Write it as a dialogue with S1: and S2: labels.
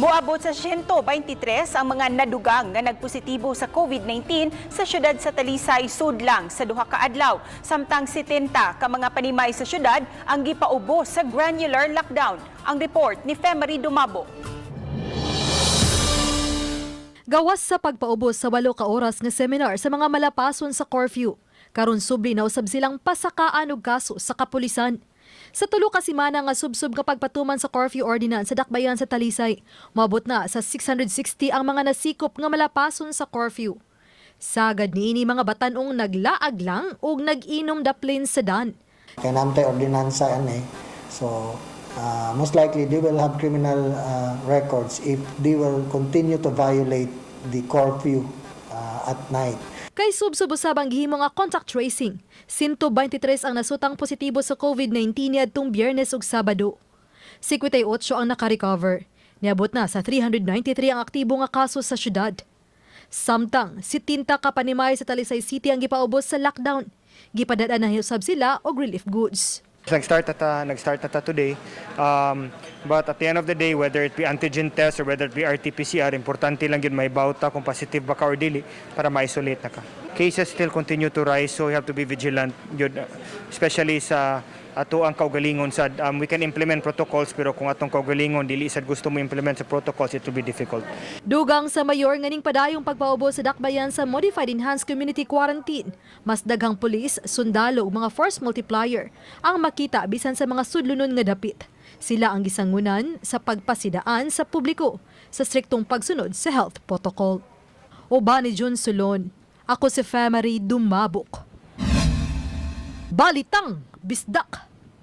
S1: Moabot sa 123 ang mga nadugang nga nagpositibo sa COVID-19 sa syudad sa Talisay sudlang sa 2 ka adlaw. Samtang 70 ka mga panimay sa syudad ang gipaubos sa granular lockdown. Ang report ni Femery Dumabo.
S2: Gawas sa pagpaubos sa 8 ka oras nga seminar sa mga malapason sa curfew, karon subli na usab silang pasakaan og kaso sa kapulisan. Sa 3 ka semana nga subsob nga pagpatuman sa curfew ordinance sa dakbayan sa Talisay, moabot na sa 660 ang mga nasikop nga malapason sa curfew. Sagad niini mga batan-ong naglaag lang ug nag-inom daplin sa dan.
S3: Kay naa tay ordinansa ani. So, most likely they will have criminal records if they will continue to violate the curfew at night.
S2: Kay subsob usab ang gihimo nga contact tracing. 123 ang nasutang positibo sa COVID-19 niadtong Biyernes ug Sabado. 58 ang nakarecover. Niabot na sa 393 ang aktibo nga kaso sa syudad. Samtang, 70 ka panimay sa Talisay City ang gipaubos sa lockdown. Gipadad-an na usab sila og relief goods.
S4: Nag-start na ta today. But at the end of the day, whether it be antigen test or whether it be RT-PCR, importante lang gyud mahibaw ta kung positive ba ka or dili para ma-isolate na ka. Cases still continue to rise, so we have to be vigilant gyud, especially sa ato ang kaugalingon sad. We can implement protocols, pero kung atong kaugalingon dili sad gusto mo implement sa protocols, it will be difficult.
S2: Dugang sa mayor nga ning padayong pagpaubos sa dakbayan sa Modified Enhanced Community Quarantine, mas daghang pulis, sundalo ug mga force multiplier ang makita bisan sa mga sudlonon nga dapit. Sila ang gisangunan sa pagpasidaan sa publiko sa striktong pagsunod sa health protocol. Uban ni Jun Sulon, ako si Femery Dumabok. Balitang Bisdak.